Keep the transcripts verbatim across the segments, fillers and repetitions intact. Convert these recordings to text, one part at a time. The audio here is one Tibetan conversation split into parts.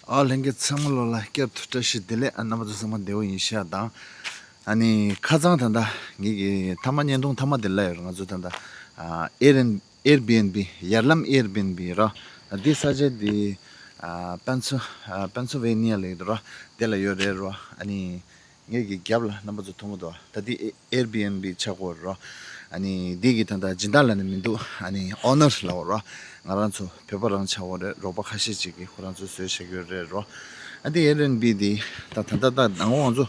ཨ། ལྷན་རྒྱས་ཚང་མ་ལོ་ལ་བསྐྱར་དུ་བཀྲ་ཤིས་བདེ་ལེགས། ཨ། རྣམ་པ་ཚོ་ཚང་མ་བདེ་པོ་ཡིན་ཤག་དང་། ཨ་ནི་ཁ་སང་ད་ལྟ་ངེད་ཀྱི་མཐའ་མ་བརྙན་ཐུང་མཐའ་མ་དེ་ལ་ཡོད། ང་ཚོ་ད་ལྟ་ཨ་Airbnb Airbnb ཡར་ལམ་Airbnb ར། འདི་ས་ཆ་འདི་ཨ་པན་སུ་ཨ་པན་སུ་ཝེ་ནི་ཡ་ལ་ཡོད་ར། དེ་ལ་ཡོད་རེད་ར། ཨ་ནི་ངེད་ཀྱི་རྒྱབ་ལ་རྣམ་པ་ཚོ་མཐོང་གི་འདུག་ད་འདི་Airbnb ཆགས་ཀྱི་ཡོད་རེད་ར། ཨ་ནི་འདི་གི་ད་ལྟ་སྦྱིན་བདག་ལབ་ནི་མི་འདུག་ཨ་ནི་ཨོ་ནར་ལབ་ཀྱི་ཡོད་ར། ང་རང་ཚོ་བོད་པ་རང་ཆགས་ཀྱི་ཡོད་རེད། རོགས་པ་ཁ་ཤས་ཅིག་གིས་ཁོ་རང་ཚོས་བཟོས་བཞག་གི་ཡོད་རེད་ར། ཨ་འདི་Airbnb འདི་ད་ད་ད་ད་ནང་ལོགས་ང་ཚོ་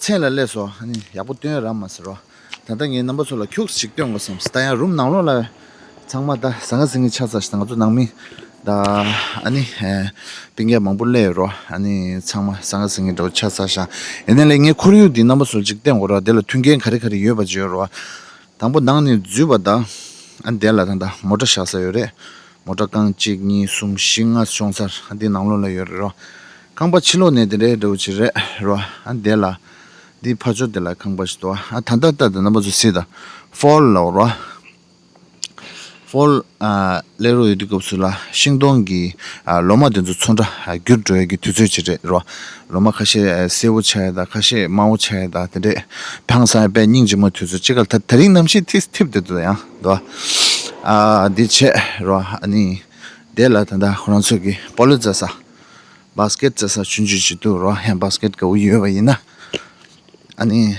མཚན་ལ་སླེབས་སོང་། ཨ་ནི་ཡག་པོ་སྟོན་ཡ་རག་མ་སོང་ར། ད་ལྟ་ངས་རྣམ་པ་ཚོ་ལ་ཁྱུག་ཅིག་སྟོན་དགོས་བསམ་སོང་། ད་ཡང་རུམ་ནང་ལོགས་ལ་ཚང་མ་ད་ཟང་ངེ་ཟིང་ངེ་ཆགས་ཚར་ཤག་ང་ཚོ་ནང་མི་ད་ཨ་ནི་ཨེ་སྤུན་ཀྱག་མང་པོ་སླེབས་ཡོད་ར། ཨ་ནི་ཚང་མ་ཟང་ངེ་ཟིང་ངེ་འདྲ་བོ་ཆགས་ཚར་ཤག་ཡིན་ནའི་ལས་ངས་ཁོར་ཡུག་འདི་རྣམ་པ་ཚོ་ལ་ཅིག་བསྟན་དགོས་ར། དེ་ལ་མཐུན་རྐྱེན་ག་རེ་ག་རེ་ཡོད་པ་ཅིག་ཡོད་ར། དང་པོ་ནང་ནས་འཛུལ་བ་དང་། ཨ་འདི་ལ་ད་ལྟ་མོ་ཊ་བཞག་ས་ཡོད་རེད། མོ་ཊ་རྐང་གཅིག་གཉིས་གསུམ་བཞི་ལྔ་ཤོང་ས་ར། ཨ་འདི་ནང་ལོགས་ལ་ཡོད་རེད་ར། ཁང་པ་ཕྱི་ལོགས་ནས་དེ་འདྲའི་འདྲ་བོ་ཅིག་རེད་ར། ཨ་འདི་ལ་འདི་ཕར་ཕྱོགས་དེ་ལ་ཁང་པ་ཞིག་འདུག་ཨ་ད་ལྟ་ལྟ་དང་རྣམ་པ་ཚོ་གཟིགས་དང་། ཕོལ་ལབ་ར། ཕོལ་ཨ་སླེབས་རོགས་ཡོད་དུས་སྐབས་སུ་ལ་ཤིང་སྡོང་གི་ཨ་ལོ་མ་དེ་ཚོ་ཚོན་ཁྲ་ཨ་འགྱུར་འགྲོ་ཡ་གི་དུས་ཚོད་ཅིག་རེད་ར། ལོ་མ་ཁ་ཤས་ཨ་སེར་པོ་ཆགས་ཡ་དང་། ཁ་ཤས་དམར་པོ་ཆགས་ཡ་དང་། དེ་འདྲས་ཕངས་ས་ཡ་དཔེ་སྙིང་རྗེ་མོ་དུས་ཚོད་ཅིག་ག་ལ་ད་དེ་རིང་གནམ་གཤིས་ཐིབས་ཐིབས་དེ་འདུག་ཡང་འདུག་ཨ་འདི་བྱས་ར། ཨ་ནི་དེ་ལ་ད་ལྟ་ཁོ་རང་ཚོ་གི་སྤོ་ལོ་རྩེ་ས་བཱ་སི་ཀེཊ་རྩེ་ས་ཆུང་ཆུང་ཅིག་འདུག་ར། ཡང་བཱ་སི་ཀེཊ་དགའ་པོ་ཡོད་པ་ཡིན་ན། ཨ་ནི།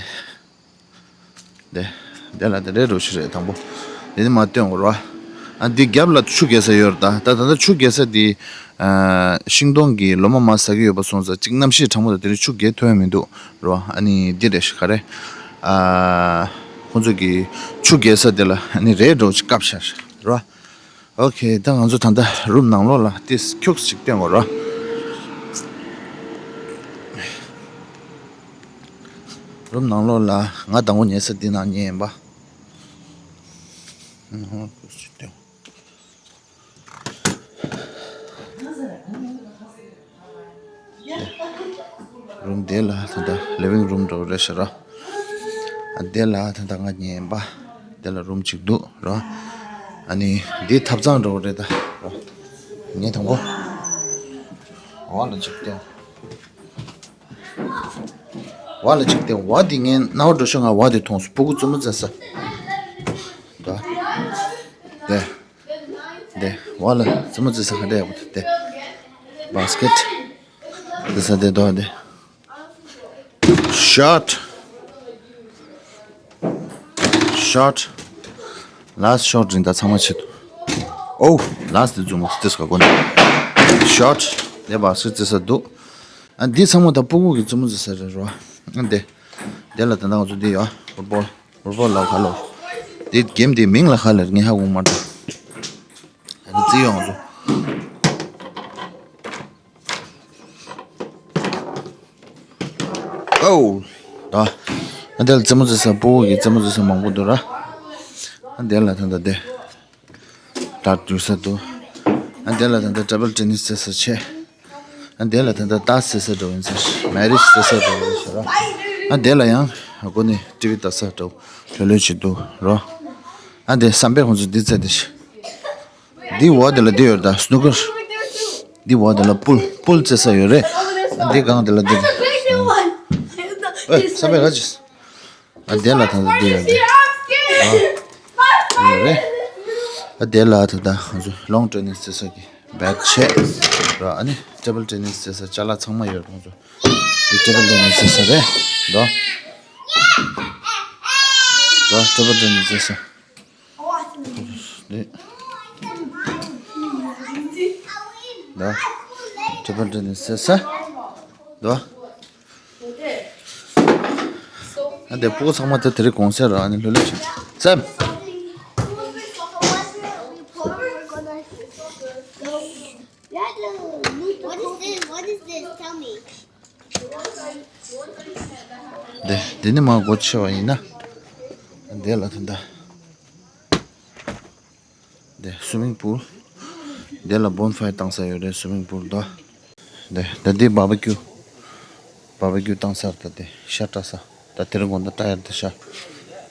དེ། དེ་ལ་དེ་འདྲའི་རོ་ཞིག་རེད། དང་པོ། དེ་ནི་མ་སྟོན་དགོས་ར། ཨ་འདི་རྒྱབ་ལ་ཆུ་རྐྱལ་ས་ཡོད་རེད་ད། ད་ད་ལྟ་ཆུ་རྐྱལ་ས་འདི། ཨ་ཤིང་སྡོང་གི་ལོ་མ་མར་ཟག་གི་ཡོད་པ་སོང་ཙང་གཅིག་གནམ་གཤིས་གྲང་མོ་དང་དེ་རིང་ཆུ་རྐྱལ་ཐུབ་ཡ་མི་འདུག་ར། ཨ་ནི་འདི་རེད་ཤག་ག་རེ། ཨ་ཁོང་ཚོ་གི་ཆུ་རྐྱལ་ས་དེ་ལ་ཨ་ནི་རས་འདྲ་བོ་ཅིག་བཀབ་བཞག་ར། ཨོ་ཁེ། ད་ང་ཚོ་ད་ལྟ་རུམ་ནང་ལོགས་ལ་ཏིས་ཁྱུག་ཅིག་སྟོན་དགོས་ར། རུམ་ནང་ལོགས་ལ་ང་དང་པོ་ཉལ་ས་འདི་ནང་ཉལ་ཡིན་པ། ཨུ་ཧུ། ཁྱུག་ཅིག་སྟོན། རུམ་དེ་ལ་ད་ལྟ་ལི་ཝིང་རུམ་འདྲ་བོ་རེད་ཤག་ར། ཨ་དེ་ལ་ད་ལྟ་ང་ཉལ་ཡིན་པ། དེ་ལ་རུམ་གཅིག་འདུག་ར། ཨ་ནི་འདི་ཐབ་ཚང་འདྲ་བོ་རེད་ད་ར། ངས་དང་པོ་འོག་ལ་གཅིག་བལྟས། འོག་ལ་གཅིག་བལྟས། འོག་འདི་ངས་རྣ་བ་འགྲོ་ཤོག་ང་འོག་འདི་མཐོང་སོང་། ཕྲུ་གུ་རྩེད་མོ་རྩེ་ས། ད་དེ། དེ། འོག་ལ་རྩེད་མོ་རྩེ་ས་ག་འདྲ་ཡག་པོ་འདུག་དེ། བཱ་སི་ཀེཊ་རྩེ་ས་དེ་འདུག་དེ། ཤོཊ། ཤོཊ། ལཱ་སི་ཤོཊ་རེད་ད། ཚང་མ་ཆེད་དུ། ཨོ། ལཱ་སི་དེ་རྩེད་མོ་རྩེ་ས་ག་གོ་ནས། ཤོཊ། དེ་བཱ་སི་ཀེཊ་རྩེ་ས་འདུག་ཨ་འདི་ཚང་མ་ད་ཕྲུ་གུ་གི་རྩེད་མོ་རྩེ་ས་རེད་རོ། ཨ་འདི། དེ་ལ་ད་ལྟ་ང་ཚོ་འདི་ཡོད། ཕུཊ་བོལ། ཕུཊ་བོལ་ལ་ག་ལོ། འདི་གེམ་འདི་མིང་ལ་ག་ལ་ངས་ཧ་གོ་མ་འདུག་ཨ་འདི་རྩེ་ཡོང་ང་ཚོ། ཨོ། ད། ཨ་འདི་ལ་རྩེད་མོ་རྩེ་ས། ཕྲུ་གུ་གི་རྩེད་མོ་རྩེ་ས་མང་པོ་འདུག་ར། ཨ་འདི་ལ་ད་ལྟ་འདི། དར་འདུག་ས་འདུག་ཨ་འདི་ལ་ད་ལྟ་ཊེ་བལ་ཊེ་ནིས་རྩེ་ས་བྱས། ཨ་འདི་ལ་ད་ལྟ་ཏཱས་རྩེ་ས་འདྲ་བོ་ཡིན་ས། མེ་རིཇ་རྩེ་ས་འདྲ་བོ་ཡིན་ས་ར། ཨ་འདི་ལ་ཡང་སྒོ་ནས་ཊི་ཝི་ལྟ་ས་འདྲ་བོ་ལྷོད་ལྷོད་ཅིག་འདུག་རོ། ཨ་འདི་བསམ་པའི་ཁོང་ཚོ་འདི་རྩེ་འདི་ཤི། འདི་འོག་འདི་ལ་འདི་ཡོད་ད། སི་ནུ་ཀར། འདི་འོག་འདི་ལ་པུལ། པུལ་རྩེ་ས་ཡོད་རེད། ཨ་འདི་སྒང་འདི་ལ་འདི། ཨེ་བསམ་པའི་ག་ཅིག་ཨ་དེ་ལ་ད་ལྟ་དེ་ཡོད་རེད། ཨ་ཡོད་རེད། ཨ་དེ་ལ་ད་ལྟ་ང་ཚོ་ལོན་ཊེ་ནིས་རྩེ་ས་གི་བེཌ་བྱས་ར། ཨ་ནི་ཊེ་བལ་ཊེ་ནིས་རྩེ་ས་ཅ་ལག་ཚང་མ་ཡོད་རེད། ང་ཚོ་འདི་ཊེ་བལ་ཊེ་ནིས་རྩེ་ས་རེད་འདུག་འདུག་ཊེ་བལ་ཊེ་ནིས་རྩེ་ས་འདི་འདུག་ཊེ་བལ་ཊེ་ནིས་རྩེ་ས་འདུག་ཨ་འདི་ཕྲུ་གུ་ཚང་མ་དེ་དེ་རིང་གུང་སེང་ར། ཨ་ནི་ལྷོད་ལྷོད་བྱེད། སེམས། What is this? What is this? Tell me. འདི་འདི་ནི་མ་སྒོ་ཕྱེ་བ་ཡིན་ན། འདི་ལ་དེ་འདྲ། འདི་སུ་མིང་པུལ། འདི་ལ་བོན་ཕ་ཡར་བཏང་ས་ཡོད་རེད། སུ་མིང་པུལ་དང་། འདི་ད་འདི་བར་བི་ཀྱུ། བར་བི་ཀྱུ་བཏང་ས་རེད། ད་འདི་ཤ་བཀྲ་ས། ད་དེ་རིང་དགོང་དག་བཀྲ་ཡ་ད་ཤ།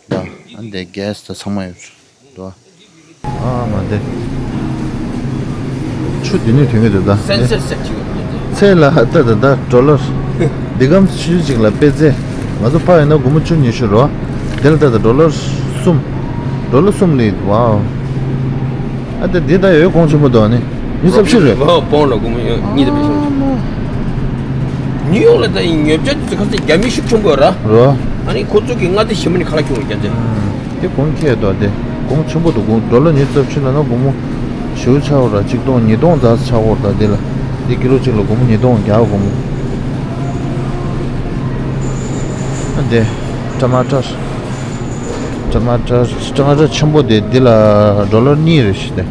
ད་ཨ་འདི་གེ་སི་ད་ཚང་མ་ཡོད་རེད། ཨ་མ་འདི། ཆུ་འདི་ནས་ཐོན་གྱི་འདུག་ད། སེན་སར་སེ་ཊི་བྱེད་དགོས་རེད། ཚེ་ལ་ད་ད་ད་ཌོ་ལར་འདི་གམ་ཆུ་ཅིག་ལ་དཔེ་ཚེ་ང་ཚོ་ཕ་ཡིན་ན་སྒོར་མོ་བཅུ་ཉི་ཤུ་རོ། དེ་ལ་ད་ད་ཌོ་ལར་གསུམ། ཌོ་ལར་གསུམ་ལི་ཝའོ། ཨ་ད་འདི་ད་ཡོད་གོང་ཆེན་པོ་འདུག་ནི་ཉི་ཤུ་རྩ་བཞི་རེད། ཝའོ་པོང་ལ་སྒོར་མོ་ཉི་ལ་པེ་ཤོ། ཉིའུ་ཡོག་ལ་ད་ཡིན་ཉོ་ཆ་དེ་ཁ་ཚ་རྒྱ་མི་ཤུགས་ཆེན་པོ་ར། རོ། ཨ་ནི་ཁོ་ཚོ་གི་མངའ་སྡེ་གཞན་པ་ནི་ཁ་ལག་ཁྱོང་རྒྱ་ཚེ། དེ་གོང་ཁེ་དོ་དེ་གོང་ཆེན་པོ་འདུག་གོང་ཌོ་ལར་ཉི་ཤུ་རྩ་བཞི་ལ་ན་སྒོར་མོ་ཞེའུ་ཆག་འོ་ར་གཅིག་སྟོང་ཉིས་སྟོང་ཙག་ཆག་འོ་ར་དེ་ལ་དེ་ཀི་ལོ་གཅིག་ལ་སྒོར་མོ་ཉིས་སྟོང་བརྒྱ་སྒོར་མོ། ཨ་དེ་ཊ་མ་ཊར། ཊ་མ་ཊར་ཊ་མ་ཊར་ཆེན་པོ་དེ་འདི་ལ་ཌོ་ལར་གཉིས་རེད་ཤི་དེ།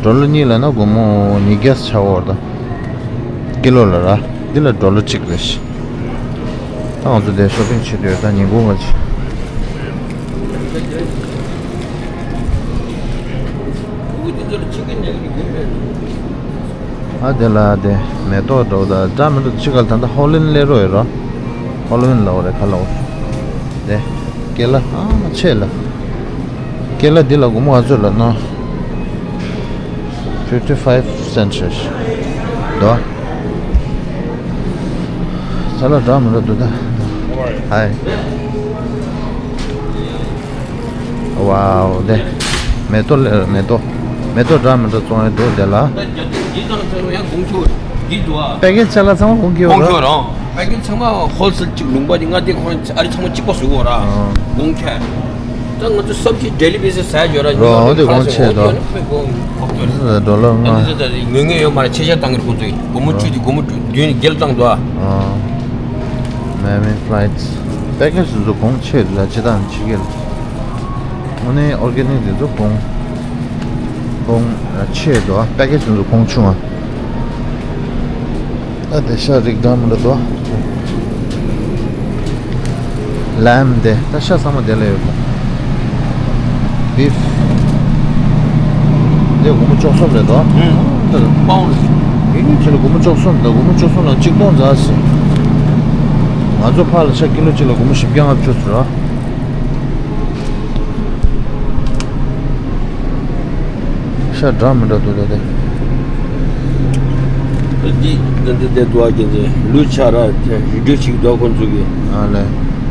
ཌོ་ལར་གཉིས་ལ་ན་སྒོར་མོ་ཉིས་བརྒྱ་ཆག་འོ་ར་ད། ཀི་ལོ་ལ་ར། འདི་ལ་ཌོ་ལར་གཅིག་རེད་ཤི། ད་ང་ཚོ་དེ་ཤོ་པིང་བྱེད་དུས་ད་ཉིན་གུང་ང་ཅི། ཨ་དེ་ལ་དེ་མེ་ཏོག་འགྲོ་ད་འདྲ་མི་འགྲོ་ཅི་ག་ལ་ད་ལྟ་ཧོ་ལིན་སླེབས་རོགས་ཡོད་རོ། ཧོ་ལིན་ལ་འོ་རེ་ཁ་ལ་འོ། དེ་ཀེ་ལ་ཨ་མ་ཆེ་ལ། ཀེ་ལ་འདི་ལ་སྒོར་མོ་ག་ཚོད་ལ་ནོ། fifty five cents་རེད། དོ། ས་ལ་འདྲ་མི་འདྲ་འདུག་ད། ཧའི། ཝའོ་དེ། མེ་ཏོག་ལེ་མེ་ཏོག་མེ་ཏོག་འདྲ་མི་འདྲ་བཙོང་ཡས་འདུག་དེ་ལ། འདི་དང་ཚོ་ཡང་གོང་ཆུ་འདི་འདུག་ཨ། པེ་ཀེ་ཇི་ཆ་ལ་ཚང་མ་གོང་ཁེ་གོང་ཡོད་ཆུ་ར། རང་པེ་ཀེ་ཇི་ཚང་མ་ཧོལ་སེལ་གཅིག་ལུང་པ་འདི་ང་དེ་ཁོང་ཨ་རི་ཚང་མ་གཅིག་པ་བཟོ་གོ་ར། ཨ། གོང་ཁེ། ད་ང་ཚོ་སབ་ཇི་ཌེ་ལི་བེ་སི་ཟ་ཡ་ཡོད་ར། རོ་འོ་དེ་གོང་ཆེ་དོ། ཌོ་ལར་ལྔ། ངོས་ངས་ཡོད་མ་རེད། ཆེ་ཆ་བཏང་གི་རེད་ཁོང་ཚོས། སྒོར་མོ་བཅུ་དེ་སྒོར་མོ་བདུན་བརྒྱད་བཏང་འདུག་ཨ། ཨ། མེ་མེ་ཕ་ལའི་ཊི་པེ་ཀེ་ཇི་དེ་ཚོ་གོང་ཆེ་རེད་ལ་ཅི་ལྟར་ཕྱི་རྒྱལ། དངོས་གནས་ཨོར་གེ་ནིག་དེ་ཚོ་གོང་གོང་ཆེ་འདུག་ཨ། པེ་ཀེ་ཇི་དེ་ཚོ་གོང་ཆུང་ཨ། ཨ་དེ་ཤ་རིགས་འདྲ་མི་འདྲ་འདུག་ལེམ་དེ་ད་ཤ་ཚང་མ་དེ་ལ་ཡོད་པ། བིཕ། དེ་སྒོར་མོ་བཅུ་གསུམ་རེད་དོ། ཨུམ། ད་པའུན་ཌི། ཡུན་ཡུན་ཆེ་ལ་སྒོར་མོ་བཅུ་གསུམ་དང་སྒོར་མོ་བཅུ་གསུམ་ལ་གཅིག་སྟོང་ཙག་ཟེར། ང་ཚོ་ཕར་ལ་ཤ་ཀི་ལོ་གཅིག་ལ་སྒོར་མོ་བཞི་བརྒྱ་ལྔ་བཅུ་ཟེར་རོ། ཤ་འདྲ་མི་འདྲ་འདུག་ད་དེ། འདི་འདི་འདི་འདི་འདུག་ཨ། ཀྱེ་འདི་ལུས་ཆ་ར་དེ་རི་ཌུ་སི་ཅིག་འདུག་ཁོང་ཚོ་གི། ཨ་ལེ།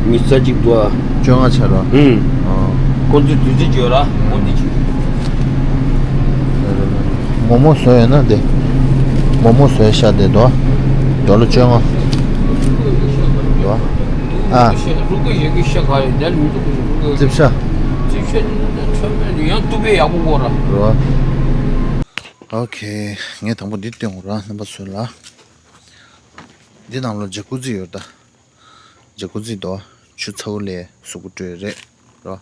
མི་ས་ཅིག་འདུག་ཨ། བཅོ་ལྔ་ཆ་ར། ཨུམ། ཨ། ཁོང་ཚོའི་དུས་ཚོད་བརྗོད་ར་ཁོང་འདི་ཅིག་མོག་མོག་བཟོ་ཡོད་ན་དེ། མོག་མོག་བཟོ་ཡ་ཤ་དེ་འདུག་ཨ། ཌོ་ལར་བཅོ་ལྔ། འདུག་ཨ། ཨ། རུ་ཀ་ཡོད་ཀྱི་ཤ་ག་ཡོད་དེ་ལ་མི་འདུག་གི་རུ་ཀ་ཡོད། རྩིབ་ཤ། རྩིབ་ཤ་ནི་ཚོད་མེད་ཡང་ཏུ་པའི་ཡག་པོ་གོ་ར། རོ། ཨོ་ཁེ། ངས་དང་པོ་འདི་སྟོན་དགོས་ར་རྣམ་པ་ཚོ་ལ། འདི་ནང་ལོ་ཇ་ཀུ་ཛི་ཡོད་ད། ཇ་ཀུ་ཛི་དོ། ཆུ་ཚ་བོ་ལས་གཟུགས་པོ་སྤྲོད་རེད་རོ།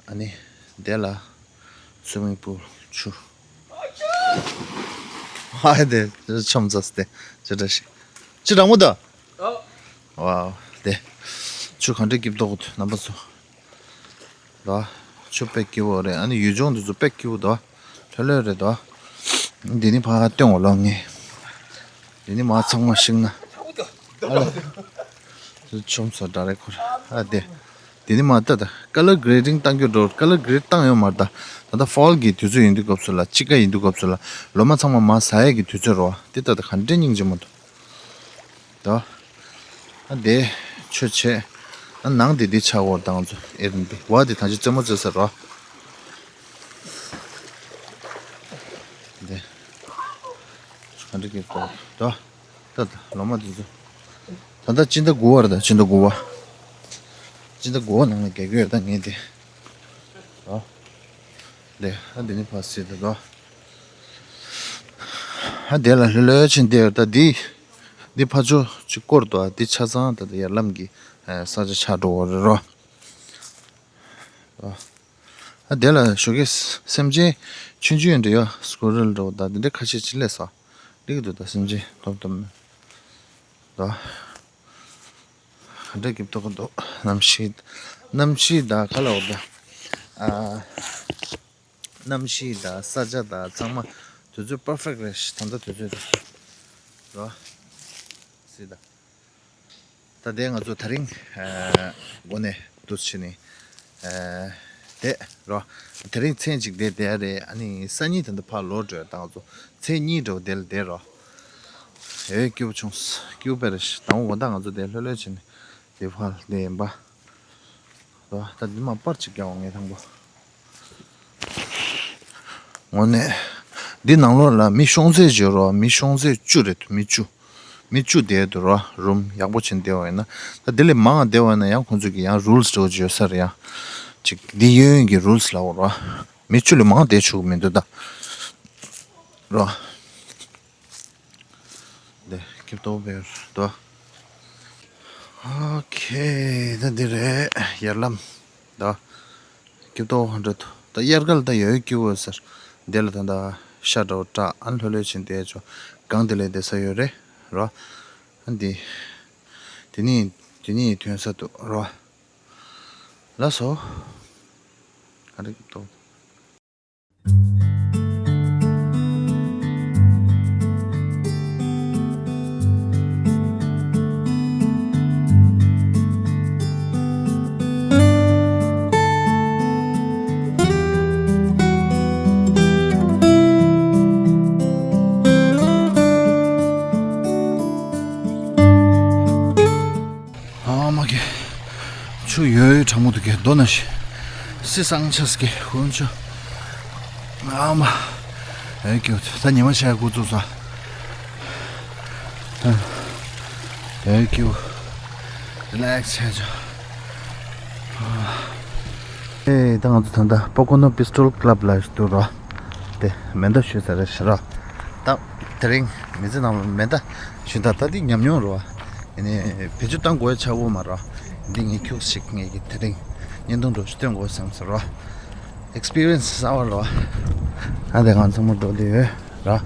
ཨ་ནི། དེ་ལ། སུ་མིང་པུལ་ཆུ། ཧ་དེ་ཆམ་ཚ་སྟེ་ཅི་འདྲ་ཞིག་ཅི་དྲང་མོ་ད། ཝའོ། དེ། ཆུ་ག་འདྲ་སྐྱིད་མདོག་གི་འདུག་རྣམ་པ་ཚོ། ལ། ཆུ་དཔེ་སྐྱིད་པོ་རེད། ཨ་ནི་ཡུལ་ལྗོངས་འདི་ཚོ་དཔེ་སྐྱིད་པོ་འདུག་ལྷོད་ལྷོད་རེད་འདུག་འདི་ནི་ཕ་ག་སྟོན་འོ་ལོ་ངས། འདི་ནི་མ་ཚང་མ་ཤིང་ན། ཨ་ལ། ཆུ་ཆོམ་སོ་འདྲ་རེད་ཁོ་རེ། ཨ་དེ། འདི་ནི་མ་ལྟ་ད། ཀ་ལར་གྷེ་རེ་ཌིང་བཏང་རྒྱུ་འགྲོ། ཀ་ལར་གྷེ་རེ་ཌི་བཏང་ཡོད་མ་རེད་ད། ད་ལྟ་ཕོལ་གྱི་དུས་ཚོད་ཡིན་དུས་སྐབས་སུ་ལ་དཔྱིད་ཀ་ཡིན་དུས་སྐབས་སུ་ལ་ལོ་མ་ཚང་མ་མ་ཟ་ཡས་ཀྱི་དུས་ཚོད་རེད་བ། དེ་ལྟ་ད་ག་འདྲས་སྙིང་རྗེ་མོ་འདུག་ད། ཨ་དེ། ཆོས་བྱེད། ཨ་ནང་དེ་དེ་ཆགས་འོར་དང་ཚོ་ཨེར་བི་ཨེན་བི་བ་དེ་ཐང་ཆེ་རྩེད་མོ་རྩེ་ས་རོ། དེ། ག་འདྲ་གི་གོ་ད། ད་ད་ལོ་མ་དེ་ཚོ། ད་ད་སྤྱི་ཟླ་དགུ་བ་རེད་ད་སྤྱི་ཟླ་དགུ་བ། སྤྱི་ཟླ་དགུ་བ་ནང་ལ་རྒྱག་གི་ཡོད་ད་ངས་དེ། རོ། དེ་ཨ་དེ་ནི་ཕ་སི་ད་རོ། ཨ་དེ་ལ་ལྷོད་ལྷོད་ཕྱིན་བསྡད་ཡོད་ད་འདི། འདི་ཕ་ཆོ་ཅིག་སྐོར་དུ་ཨ་འདི་ཆ་ཚང་ད་ད་ཡར་ལམ་གྱི་ས་ཆ་ཆགས་འགྲོ་བ་རེད་རོ། ཨ་དེ་ལ་ཞོགས་ཀས་སེམས་ཅན་ཆུང་ཆུང་འདྲ་ཡོད་སྐུ་རིལ་འགྲོ་ད་འདི་འདྲ་ཁ་ཤས་ཅིག་སླེབས་སོ། འགྲིག་གི་འདུག་ད་སེམས་ཅན་སྟོབས་སྟོབས་མེད་ད། ག་འདྲ་གི་ཐོག་འདུག་གནམ་གཤིས། གནམ་གཤིས་ད་ག་ལ་འོ་ད། ཨ། གནམ་གཤིས་དང་ས་ཆ་དང་ཚང་མ་དུས་ཚོད་པར་ཕེག་རེད་ཤག་ད་ལྟ་དུས་ཚོད་དང་། རོ། སྲིད་ད། ད་ལྟའི་ང་ཚོ་དེ་རིང་ཨ། འགོ་ནས་འདུག་བྱས་ནས་ཨ། བསྡད་རོ། དེ་རིང་མཚན་གཅིག་བསྡད་བསྡད་རེད། ཨ་ནི་སང་ཉིན་ད་ལྟ་ཕར་ལོག་འགྲོ་ཡ་ད་ང་ཚོ་མཚན་གཉིས་འགྲོ་བསྡད་ལ་བསྡད་རོ། ཨེ་སྐྱིད་པོ་བྱུང་། སྐྱིད་པོ་དཔེ་རེད། དང་པོ་དགོང་དག་ང་ཚོ་དེ་ལྷོད་ལྷོད་བྱས་ནས་དེ་ཕར་དེ་ཡིན་པ། ད་འདི་མ་པར་ཅིག་རྒྱག་འོང་ངས་དང་པོ། དངོས་གནས། འདི་ནང་ལོགས་ལ་མི་ཤོང་ཚད་བརྗོད་རོགས། མི་ཤོང་ཚད་བཅུ་རེད། མི་བཅུ། མི་བཅུ་བསྡད་འདུག་རོ། རུམ་ཡག་པོ་བྱས་བསྡད་པ་ཡིན་ན། ད་འདི་ལས་མང་བ་བསྡད་པ་ཡིན་ན་ཡང་ཁོང་ཚོས་ཀྱི་ཡང་རུལ་སི་འདྲ་བོ་ཅིག་ཡོད་ས་རེད་ཡ། ཅིག་འདི་གཡས་གཡོན་གྱི་རུལ་སི་ལབ་དགོས་རོ། མི་བཅུ་ལས་མང་བསྡད་ཆོག་གི་མི་འདུག་ད། རོ། འདི་སྐྱིད་པོ་བོད་དོ། ཨོ་ཁེ། ད་འདི་རེད་ཡར་ལམ། ད་སྐྱིད་པོ་འདྲ་འདུག་ད་དབྱར་ཁ་ལ་ད་ཡོད་ཡོད་སྐྱིད་པོ་ཟེར། འདི་ལ་ད་ད་ཤ་འདྲ་བོ་སྐྲག་ཨ་ལྷོད་ལྷོད་བྱས་བསྡད་ཆོག་གང་དེ་ལས་བསྡད་ས་ཡོད་རེད་རོ། ཨ་འདི། དེ་ནི་དེ་ནི་ཐོན་ས་འདུག་རོ། ལགས་སོ། ག་རེ་སྐྱིད་པོ། ཨ་མ་གི། ཆུ་ཡོད་ཡོད་གྲང་མོ་འདུག་གི་རྡོ་ན་ཤི། སི་སང་ཆས་ཀྱི་ཧུན་ཆུ། ཨ་མ། ཨེ་ཀྱུ་ད་ཉི་མ་ཤར་འགོ་བཙུགས་སོང་། ཨེ་ཀྱུ། རི་ལེགས་བྱས་ཆོག་ཨེ་ད་ང་ཚོ་ད་ལྟ་པོ་ཀོ་ནོ་པི་སི་ཊོལ་ཀ་ལབ་ལ་འདུག་རོ། དེ་མེ་མདའ་གཞུས་ས་རེད་ཤག་རོ། ད་དེ་རིང་མི་ཚེ་ནང་ལ་མེ་མདའ་གཞུས་ད་ད་འདི་ཉམས་མྱོང་རོ། ཡིན་ནའི་བེད་སྤྱོད་གཏང་དགོས་ཆགས་ཡོད་མ་རེད། འདི་ངས་ཁྱུག་ཞིག་ངས་ཀྱི་དེ་རིང་བརྙན་ཐུང་འདྲ་ཞིག་སྟོན་དགོས་བསམ་སོང་རོ། ཨེག་སི་པི་རི་ཡན་སི་གསར་པ་རོ། ཨ་དེ་ང་ཚང་མ་འགྲོ་བསྡད་ཡོད་ར།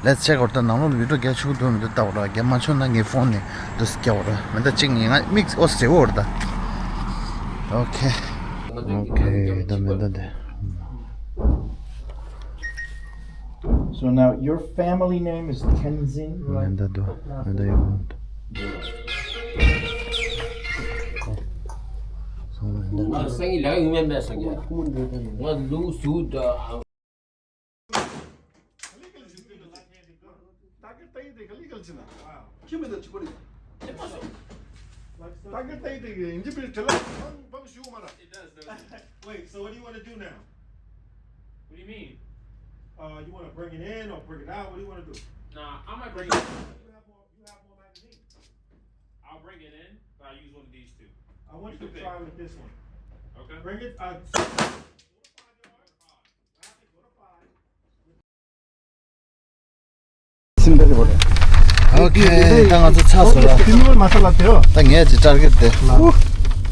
Let's check out. ད་ནང་ལོགས་ལ་བི་ཌི་ཡོ་རྒྱག་ཆོག་གི་འདུག་མི་འདུག་ལྟ་བ་ར། རྒྱག་མ་ཆོག་ན་ངའི་ཕོན་ནས་འདུག་སེ་རྒྱག་པ་ར། མེ་མདའ་གཅིག་ངས་ང་མིག་ཨོ་ཟེར་བོ་ར་ད། ཨོ་ཁེ། ཨོ་ཁེ། ད་མེ་མདའ་དེ། So now your family name is Tenzin, right? མེ་མདའ་དེ། མེ་མདའ་ཡོད་མ་འདུག་སང་ཉིན་ལ་ཡོང་མེད་པས་སང་ཉིན། ང་ལུག་ཟུག་ད། Wait, so what do you want to do now? What do you mean? Uh, you want to bring it in or bring it out? What do you want to do? Nah, I might bring it in. You have more, you have more magazines. I'll bring it in, but I use one of these two. I want you to try with this one. Okay. Bring it, uh, ཨོ་ཁེ། ད་ང་ཚོ་ཚར་སོང་ལ། ད་ངས་ཅི་ཊར་གེཊ་དེ། ད་ངས་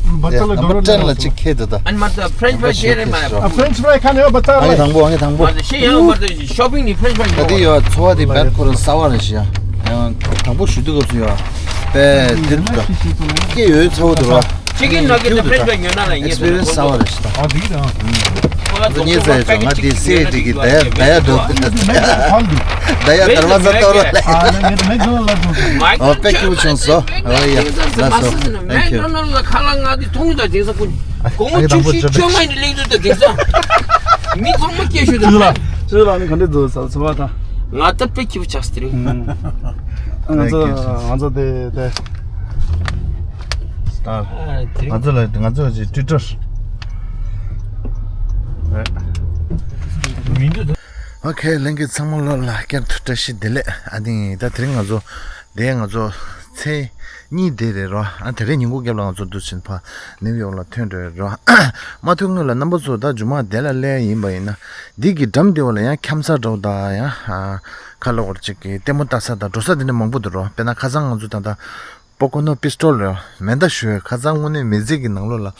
ཅི་ཊར་གེཊ་དེ། ནམ་བར་ཊེན་ལ་གཅིག་ཁེལ་འདུག་ད། ཨ་ནི་མ་ད་ཕྲེན་ཆི་ཕ་རའི་ཤེར་མ། ཨ་ཕྲེན་ཆི་ཕ་རའི་ཁ་ནས་ཨོ་བ་ཙར་ཨ་ནི་ལ། དང་པོ་ཨ་ནི་དང་པོ། ཤེ་ཡང་མ་ད་ཤོ་པིང་ནི་ཕྲེན་ཆི་ཕ་རའི་ད་དེ་ཡོད་ཚོ་བ་དེ་བེད་ཁོ་རང་གསར་པ་རེད་ཤི་ཡ། ཡང་དང་པོ་ཞུ་དུས་སྐབས་སུ་ཡོད། པས་དེ་འདུག་ད། སྐྱེ་ཡོད་ཚ་བོ་འདུག་ར། Chicken nugget the French fry ཉོ་ན་ལ་ངེས་ཨེག་སི་པི་རི་ཡན་སི་གསར་པ་རེད་ཤི་ད། ཨ་འདི་གི་ད། ཁོ་ལ་ངས་ཟེར་ཆོག་ང་དེ་སེ་དེ་གི་ད་ཡ་ད་ཡ་འདུག་ད་ཡ་དར་བ་ས་ཏོ་ར་ལ། ཨ་ན་ངས་ད་མེག་ཌོ་ནལ་ལ་ཨོ་པེ་ཀྱུ་བྱུང་སོ། ཨོ་ཡ་ལ་སོ། Thank you. མེག་ཌོ་ནལ་ལ་ཁ་ལག་ང་དེ་མཐོང་ད་དེང་སང་ཀུན། དགོང་མོ་བཅུ་གཅིག་ཆོས་མ་ཡིན་ལེགས་འདུག་ད་དེང་སང་། མི་ཚང་མ་སྐད་ཤོད་ད། ལ་ལ་ནི་ག་འདྲ་འདུག་ས་ཚོ་བ་ད། ང་ད་དཔེ་སྐྱིད་པོ་ཆགས་སི་དེ་རིང་། ང་ཚོ་ང་ཚོ་དེ་དེ། སྟར། ཨ་དེ་རིང་ང་ཚོ་ལ་ང་ཚོ་ཅིག་ཊུའི་ཊར། མི་འདུག་ཨོ་ཁེ། ལྷན་རྒྱས་ཚང་མ་ལོ་ལ་བསྐྱར་དུ་བཀྲ་ཤིས་བདེ་ལེགས། ཨ་ནི་ད་དེ་རིང་ང་ཚོ་དེ་ང་ཚོ་ཚེས་གཉིས་དེ་རེད་རོ། ཨ་དེ་རིང་ཉིན་གུང་རྒྱབ་ལ་ང་ཚོ་འདུག་ཕྱིན་ཕ་ནིའུ་ཡོག་ལ་ཐོན་འགྲོ་ཡོད་རོ། མ་ཐོན་སྔོན་ལ་རྣམ་པ་ཚོ་ད་ཇུ་མ་དེ་ལ་སླེབས་ཡིན་པ་ཡིན་ན། འདི་གི་འགྲམ་དེ་བ་ལ་ཡང་འཁྱམ་ས་འདྲ་བོ་དང་ཡང་ཁ་ལོ་བར་ཅིག་གི་ལྟད་མོ་ལྟ་ས་དང་འགྲོ་ས་དེ་འདྲ་མང་པོ་འདུག་རོ། དཔེར་ན་ཁ་སང་ང་ཚོ་ད་ལྟ་པོ་ཀོ་ནོ་པི་སི་ཊོལ་རེད་མེ་མདའ་གཞུ་ཡས་ཁ་སང་དངོས་གནས་མི་ཚེ་གི་ནང་ལོགས་ལ་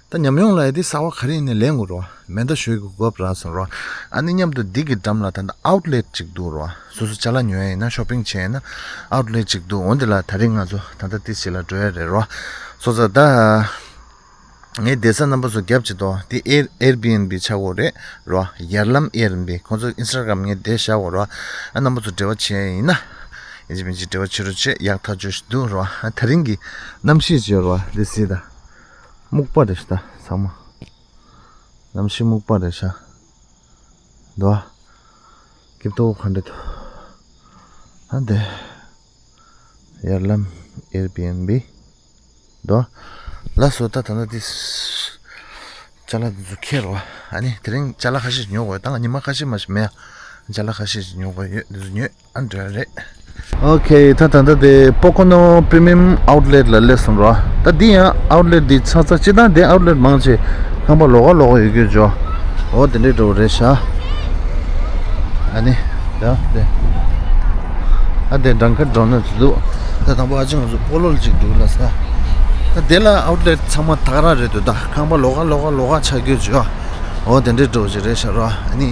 ད་ཉམས་མྱོང་ལ་ཡ་དེ་གསར་པ་ག་རེ་ཡིན་ནའི་ལེན་དགོས་རོ། མེ་མདའ་གཞུ་ཡས་ཀྱི་གོ་སྐབས་རག་སོང་རོ། ཨ་ནི་མཉམ་དུ་འདི་གི་འགྲམ་ལ་ད་ལྟ་ཨའུཊ་ལེཊ་ཅིག་འདུག་རོ། སོ་སོ་ཅ་ལག་ཉོ་ཡས་ཡིན་ན་ཤོ་པིང་བྱས་ཡིན་ན་ཨའུཊ་ལེཊ་ཅིག་འདུག་འོ་འདི་ལ་དེ་རིང་ང་ཚོ་ད་ལྟ་དེ་ཞིག་ལ་འགྲོ་ཡས་རེད་རོ། སོ་སོ་ད། ངའི་བསྡད་ས་རྣམ་པ་ཚོ་རྒྱབ་ཅིག་ཏོ། དེ་ཨེར་ཨེར་བི་ཨེན་བི་ཆགས་ཡོད་རེད་རོ། ཡར་ལམ་ཨེར་བི་ཨེན་བི། ཁོང་ཚོ་ཨིན་སི་ཊ་གྷ་རམ་ངའི་བསྡད་བཞག་ཡོད་རོ། ཨ་རྣམ་པ་ཚོ་འབྲེལ་བ་བྱས་ཡིན་ན། ཡིན་གཅིག་མིན་གཅིག་འབྲེལ་བ་བྱེད་རོགས་བྱེད། ཡག་ཐག་ཆོད་ཞིག་འདུག་རོ། ཨ་དེ་རིང་གི་གནམ་གཤིས་ཅིག་ཡོད་རོ། འདི་གཟིགས་དང་། སྨུག་པ་རེད་ཤག་ད་ཚང་མ། གནམ་གཤིས་སྨུག་པ་རེད་ཤག་འདུག་ཨ། སྐྱིད་པོ་ག་འདྲ་འདུག་ཨ་འདི། ཡར་ལམ། Airbnb། དོ། ལགས་སོ། ད་ད་ལྟ་འདི་ཅ་ལག་འདི་ཚོ་ཁྱེར་རོ། ཨ་ནི་དེ་རིང་ཅ་ལག་ཁ་ཤས་ཉོ་དགོས། ད་ང་ཉི་མ་ཁ་ཤས་མ་ཞིག་མེད། ཅ་ལག་ཁ་ཤས་ཤིག་ཉོ་དགོས་ཡོད། འདི་ཚོ་ཉོས། ཨ་འདྲ་རེད། ཨོ་ཁེ། ད་ད་ལྟ་དེ་པོ་ཀོ་ནོ་པི་རི་མི་ཡམ་ཨའུཊ་ལེཊ་ལ་སླེབས་སོང་རོ། ད་འདི་ཡང་ཨའུཊ་ལེཊ་འདི་ཚ་ཚ་སྤྱིར་བཏང་འདི་ཨའུཊ་ལེཊ་མང་ཆེ་ཁང་པ་ལོགས་ཀ་ལོགས་ཀ་ཡོད་རྒྱུ་ཇོ། འོ་དེ་འདྲའི་འགྲོ་རེད་ཤག་ཨ་ནི། ཡ་དེ། ཨ་དེ་འགྲམ་ཁ་འགྲོ་ན་ཚུད་འདུག་ད་དང་པོ་ཨ་ཅེ་ང་ཚོ་སྤོ་ལོ་ལ་ཅིག་འགྲོ་ལ་ས། ད་དེ་ལ་ཨའུཊ་ལེཊ་ཚང་མ་ཐག་ར་རེད་འདུག་ད་ཁང་པ་ལོགས་ཀ་ལོགས་ཀ་ལོགས་ཀ་ཆགས་རྒྱུ་ཇོ། འོ་དེ་འདྲའི་འགྲོ་ཅིག་རེད་ཤག་རོ། ཨ་ནི།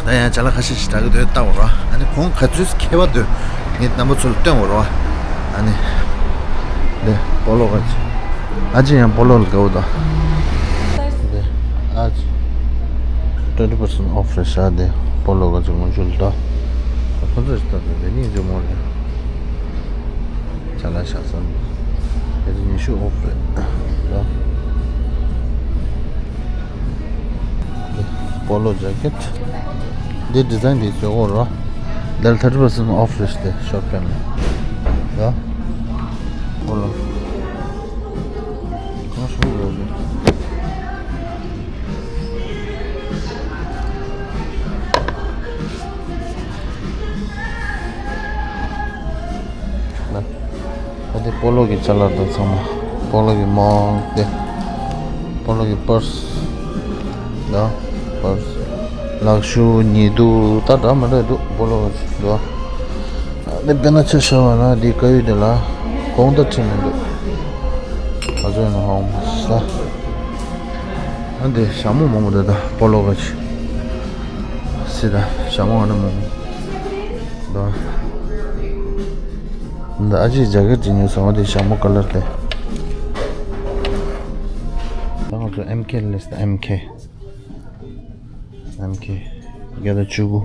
ད་ཡང་ཅ་ལག་ཁ་ཤས་ཤིག་དྲག་གི་འདུག་ལྟ་བ་རོ། ཨ་ནི་གོང་ག་ཚོད་ཁེ་བ་འདུག་ངས་རྣམ་པ་ཚོ་ལ་སྟོན་བ་རོ། ཨ་ནི། འདི་སྤོ་ལོ་ག་ཅི། ཨ་ཅེ་ཡང་སྤོ་ལོ་ལ་དགའ་བོ་དང་། འདི་ཨ་ཅེ། twenty percent off རེད་ཤག་འདི་སྤོ་ལོ་ག་ཅི་ངོ་ཤུལ་དང་། ཁོ་ཚོ་ཞིག་ལྟ་དང་འདི་གཉིས་ཇོ་མོ་རེད། ཅ་ལག་ཤག་སམ། དེ་ཚོ་ཉི་ཤུ་ཨོཕ་རེད། ལ། པོ་ལོ་ཇེ་ཀེཊ། འདི་ཌི་ཛའིན་འདི་ཇོ་གོ་རོ། འདིར་thirty percent off རེད་དེ་ཤོར་ཕན་ལ། ལ། པོ་ལོ། གང་ཤོར་རོ་རེད། ལ། ད་དེ་སྤོ་ལོ་གི་ཅ་ལག་དང་ཚང་མ། སྤོ་ལོ་གི་མོག་དེ། སྤོ་ལོ་གི་པར་སི། ལ། པར་སི། ལག་ཤུ་ཉི་གདུགས་ད་འདྲ་མི་འདྲ་འདུག་སྤོ་ལོ་གི་ལ། དེ་དཔེར་ན་ཆ་བཞག་པ་ན་འདི་དཀར་ཡོལ་དེ་ལ་གོང་ད་ཁྲིད་མི་འདུག་ང་ཚོ་ཡང་ཧ་གོ་མ་སོང་། ཨ་འདི་ཞྭ་མོ་མང་པོ་འདུག་ད་སྤོ་ལོ་ག་ཅི། སི་ད་ཞྭ་མོ་ཨ་ན་མང་པོ་འདུག་འདི་ཨ་ཅེས་ཇེ་ཀེཊ་ཅིག་ཉོས་སོང་། འདི་ཞྭ་མོ་ཀ་ལར་དེ། ད་ང་ཚོ་ཨེམ་ཁེ་ལ་སླེབས་སོང་། ཨེམ་ཁེ། ཨེམ་ཁེ། བརྒྱ་དང་བཅུ་དགུ།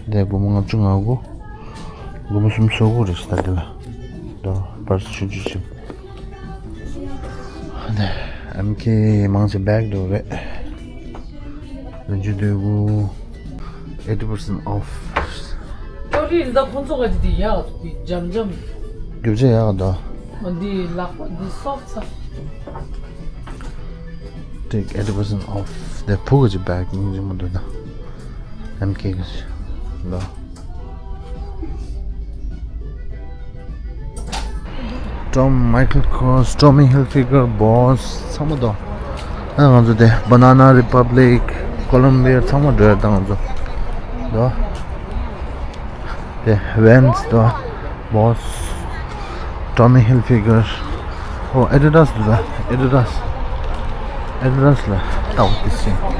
འདི་སྒོར་མོ་ལྔ་བཅུ་ང་དགུ། སྒོར་མོ་སུམ་ཅུ་སོ་དགུ་རེད་ཤག་ད་འདི་ལ། ད་པར་སི་ཆུང་ཆུང་ཞིག་འདི་ཨེམ་ཁེ་མང་ཆེ་བེག་འདྲ་རེད། བདུན་ཅུ་དོན་དགུ། eighty percent off། ཅོ་རི་ལ་ད་ཁོང་ཚོ་ག་ཅི་འདི་ཡག་འདུག་འདི་འཇམ་འཇམ། རྒྱུ་ཆ་ཡག་འདུག་འདི་ལག་པ་འདི་སོབ་ཚ། Take eighty percent off. དེ་ཕུག་གི་བེག་སྙིང་རྗེ་མོ་འདུག་ན། ཨེམ་ཁེ་གི་ལ། Tom Michael Kors, Tommy Hilfiger, Boss ཚང་མ་འདུག་ཨ་ང་ཚོ་དེ་Banana Republic, Columbia ཚང་མ་འགྲོ་ཡ་ད་ང་ཚོ། འདུག་དེ་Vans དང་Boss། Tommy Hilfiger། ཨོ་Adidas འདུག་ད། Adidas། Adidas ལ་ལྟ་བ་དེ་སྲིད།